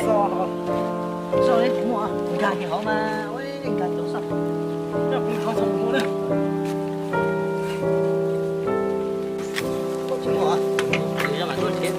Zoj li kuv muaj nkag kiag hauv mas, nkag kiag hauv xwb. Nyob kuv qhov txog mus na. Tsis muaj, zoj mas tuaj thiab.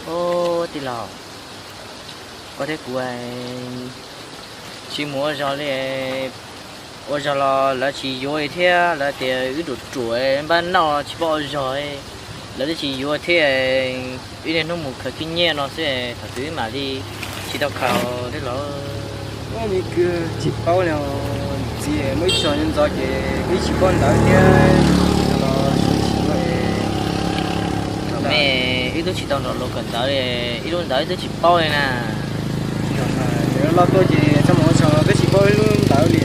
Ub, tij laug, koj thiab kuv tsis mus ua zog li. Ua zog los lawv tsis yuav thiab, lawv tias wb ruam ruam npab noj tsis paub ua zog, lawv twb tsis yuav thiab. Wb niaj hnub mus khaws khib nyiab no xwb, thaum twg wb mam li tsis tau khaws thiab los. Ub, me kwv, tsis paub li, txiv muaj ib txog ntxov ces wb tsis paub ntawv thiab los tsis yuav. Thaum me wb twb tsis tau nrog luag kawm ntawv li, ib lub ntawv wb twb tsis paub li na. Ces loj tuaj ces txhob mus ua zog twb tsis paub ib lub ntawv li,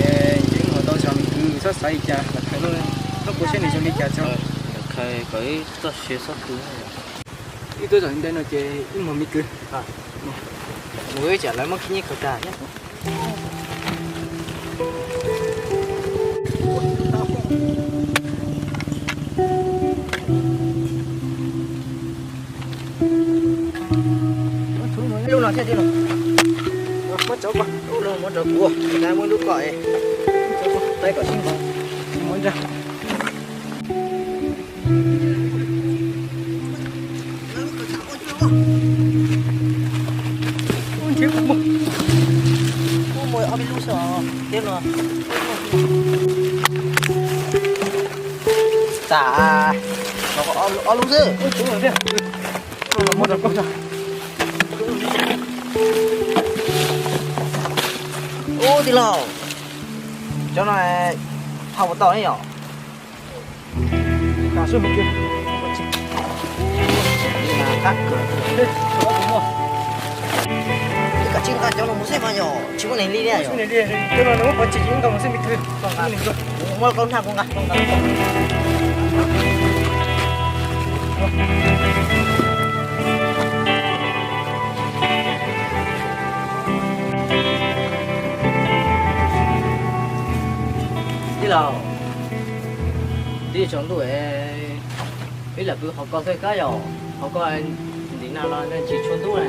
ces wb mus tau zog me kwv, txhob xav li cas, khaws hnub puas siab nws zoo li cas tso. Khaws kom wb txoj sia txhob tu. Wb tuaj zog li ntawd no ces wb mus me kwv. Mus wb tsam lawv muab khib nyiab khaws tag. Lub no thiaj li no. Muab rau koj, lub no muab rau kuv, muab lub koj es. Muab rau koj, tais kom sib nqaus. Muab ntsa. Ub, nrhiav kuv muag. Ub, muaj ob peb lub xwb os, thiab no. Tam, ob lub xwb. Ub, tij laug, cov no hau puas tau ne yom? Koj tsis nqa cov no mus xwb mas yog tsis muaj neeg li thiab yom? Muab rau koj nrhaj kuv nqa. Tij laug, twb tsaus ntuj, wb lam pw qhov ko xwb kab yom, qhov ko ntim no los tsis tshua ntub na.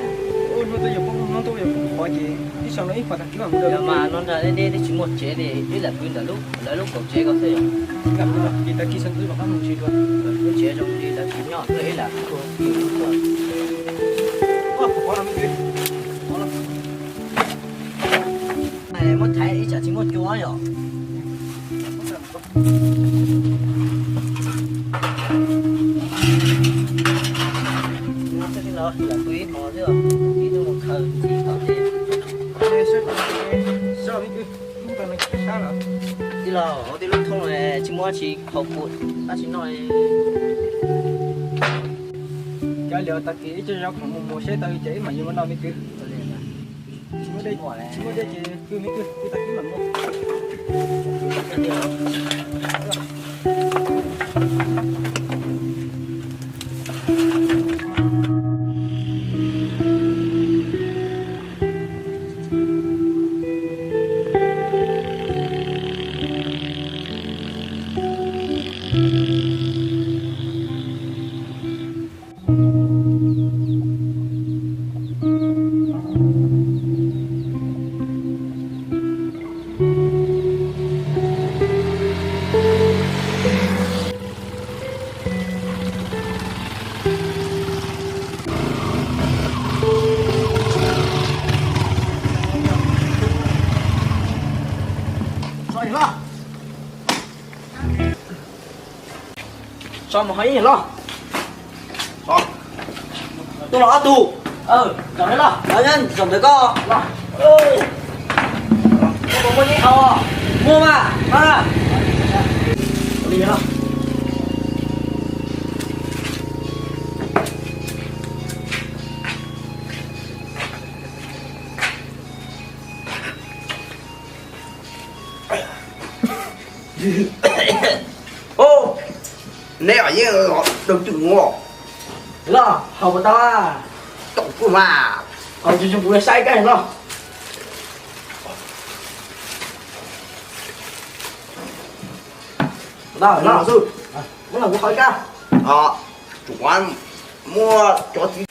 Hnub tuaj yog poob, hnub tuaj yog poob qhov ces ib zaug no ib qho tag kis mas mus. Yog mas no nrag deb deb twb tsis muaj tsev li, wb lam pw ntawm lub, lawv lub kaum tsev ko xwb yom. Wb lam pw no ces tag kis sawv ntxov mam rov qab mus ntsis dua. Lub tsev zoo li lawv tsis nyob xwb, wb lam pw. Muab thaiv ib tsam tsis muaj cua yom. Lam pw ib hmos xwb, ib tug mus khaws ntxiv tod ces. Tij laug, hauv tej lub thoob tsis muaj dab tsi khaus pum dab tsi noj li. Cov liam tag kis ib co zaub khoom mus mus seb tau li cas wb mam yuav mus noj me kwv. Tsis muaj dej ces pw me kwv, pw tag kis mam mus. Tso mus hov ib los. Tuaj los ob tug. Zaum ntawd los, zaum ntawd koj los. Muaj muaj ib qho, muaj mas. Neb yeej los dawb twm ua. Los haus puas tau? Tau kuv mas. Haus tsis tsoo kuv saib koj los. Los, los xwb. Muab los kuv haus koj. Tsuas muab cov txiv.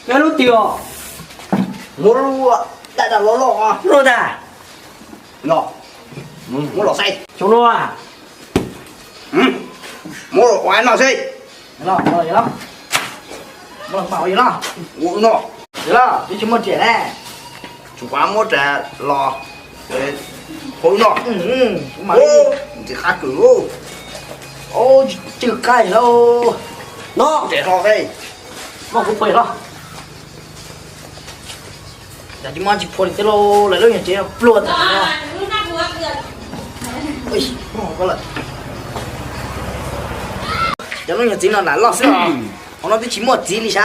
Koj lub twg os? Muab lub daj daj loj loj. Loj tag. Los, muab los saib. Xyoo no. Muab los ua no saib. Los, los, los. Muab los pam ua no. Ua no. Los, twb tsis muaj riam ne. Tsuas muab riam los. Hau no. Ntxim qab kawg. Tsw qab lauj. No. Riam hlo saib. Muab kuv pais los. Cas tsis muaj tsis phua li thiab lauj, lawv lub nyuag tsev pluag tas no. Cov lub nyuag txiv no lam loj xwb os, hauv no twb tsis muaj txiv li sas.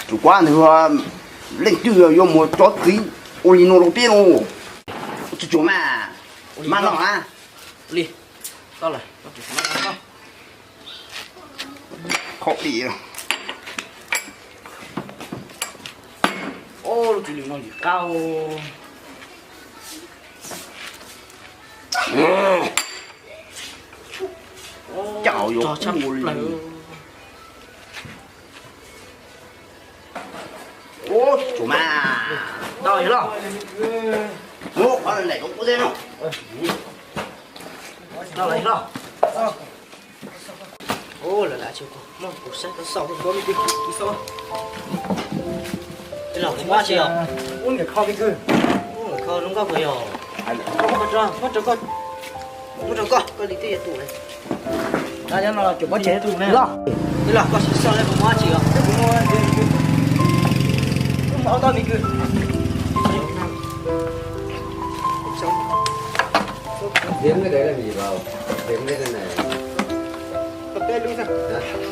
Tsuas ntawd leej twg yuav mus cov txiv ua li no rau peb no. Tsuas tsuas mas, mas no a. Li, tau lawm. Khau li. Lub txiv lws no ntxim qab. Coj yuav tshaj plaws. Ua tsuas mas. Tau yog los. Muab qhov lem rau kuv thiab no. Tau los yog los. Ua lawm lam tsis muaj kuv saib tau xauj kuv me kwv, kuv xauj. Los kuv muab tsis yog. Ub niam kho me kwv. Ub niam kho zoo nkauj kawg yog. Muab rau koj, muab rau koj, koj li twb yuav tus lawm. Nyob no los tseem muab tsev tus ne los. Los koj sim xauj kuv muab tsis yog. Kuv muab tau me kwv.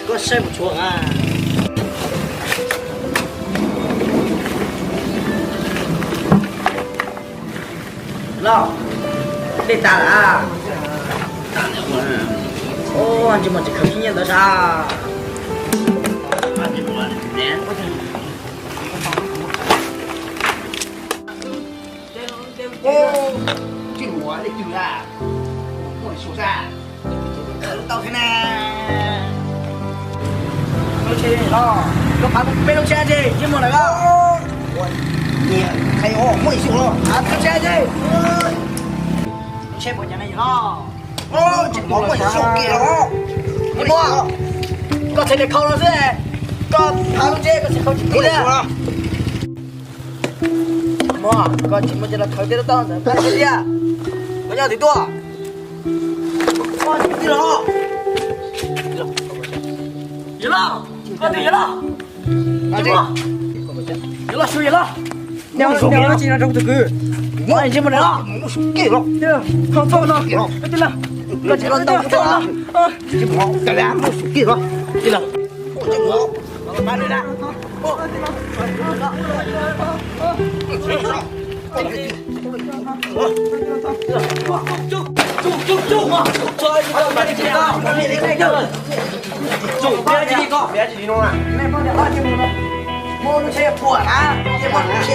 Koj saib mus tshuav a. Los, dej tas lawm. Ua ntsej muag tsis khaws khib nyiab ntawd sas. Ntsej muag dej twg a, muaj li suav sas. Tau thiab ne. Lub tsheb los, koj pab kuv peb lub tsheb tsis ntsej muag lawm los. Nyiam qhia muaj ib xyoo los pab lub tsheb tsis. Lub tsheb puas nyav ne los? Tsis muaj ib xyoo kiag los. Muaj, koj txhais tes khau no xwb, koj pab lub tsheb koj tsis khau tsis tib li. Muaj, koj tsis muaj ces los khaws tej lub taub ntawd pab tiag. Koj nyob twg tuaj? Yawg Lauj, koj twg Yawg Lauj? Yawg Lauj, Yawg Lauj. Nyob tsis no rau tus kwv. Ntsej muag no. Koj tsis los,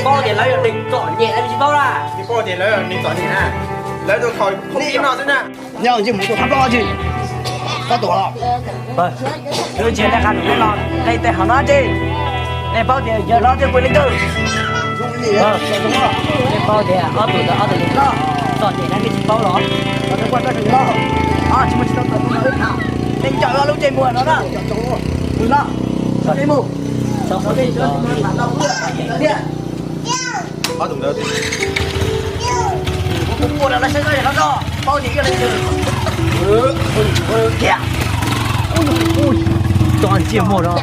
Paub tias lawv yog neeg txom nyem, tsis paub lawm. Paub tias lawv yog neeg txom nyem na, lawv tuaj kho khoob ib no xwb na. Nyob ntsej muag tuaj thab plaub tsis, koj tuaj los. Lub tsis nej qab neb los, nej tej hauv no tsis, nej paub tias yawg hlob thiab puas leej twg? Nej paub tias ob tug ntawd ob tug neeg txom nyem na, nej tsis paub los? Tsis muaj tsis tau, nej nco lub ntsej muag no na. Mus no, mus. Ob tug ntawd. Ua no saib no, paub tias yog leej twg. Tso ntsia muag no.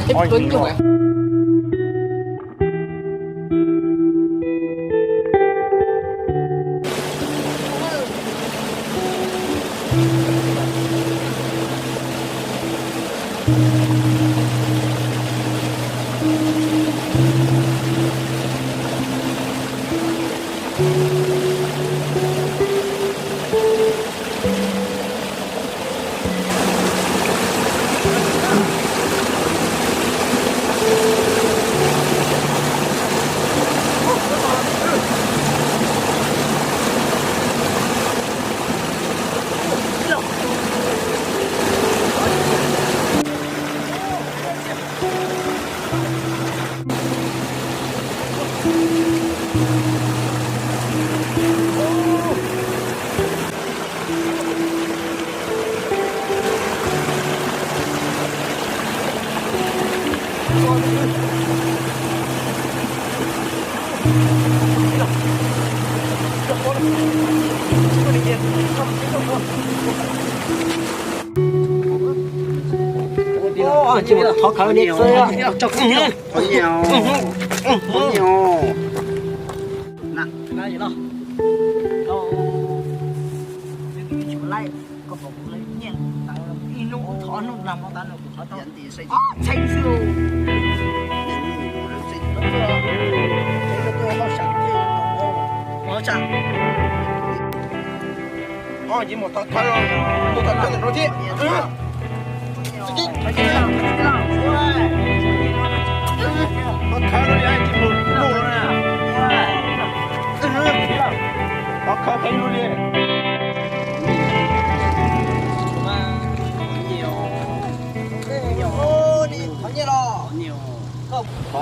Thov khawv li xwb.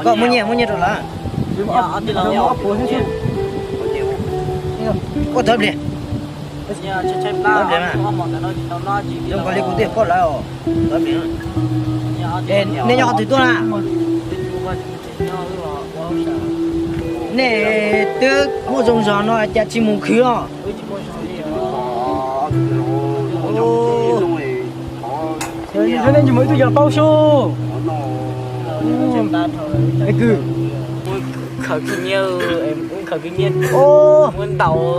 Koj muaj nyiaj, muaj nyiaj rau lawm. Ua thawv plis. Thawv plis mas. Zoo nkaus li kuv twb pom lawm os. Thawv plis. Nej nyob qhov twg tuaj na? Nej twb muaj zoo zog no cas tsis mus khwv los? Nej mus ib tug yog paub xyuas. Khaws khwv nyiaj, khaws khwv nyiaj.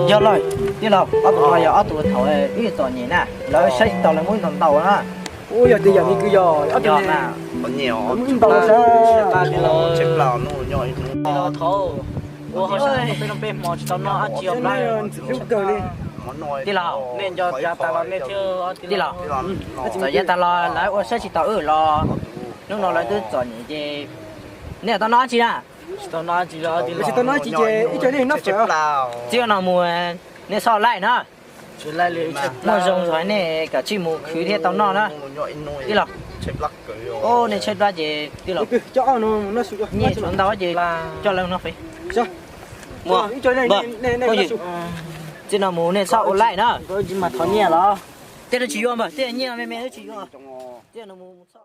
Yog lawm, tij laug, ob tug no yog ob tug thaum wb txom nyem na, lawv saib tsis taus lawv muab ntau ntau na. Ua yog tias yam li kwv yog ob tug na, muab ntau saib. Tij laug, txawm yav tas los lawv ua saib tsis taus wb los, hnub no lawv twb txom nyem ces nej tau noj dab tsi na? Tsis tau noj dab tsi ces ib co nej noj fawm. Txij no mus nej txhob laij na. Muaj zoo zog nej kav tsij mus khwv thiaj tau noj na. Tij laug, nej tshaib plab ces tij laug, nyiaj tshuav ntau ces coj lawv noj fawm. Txij no mus nej txhob ua laij na. Tej no tsis yuav npawg, tej nyiaj me me tsis yuav. Txij no mus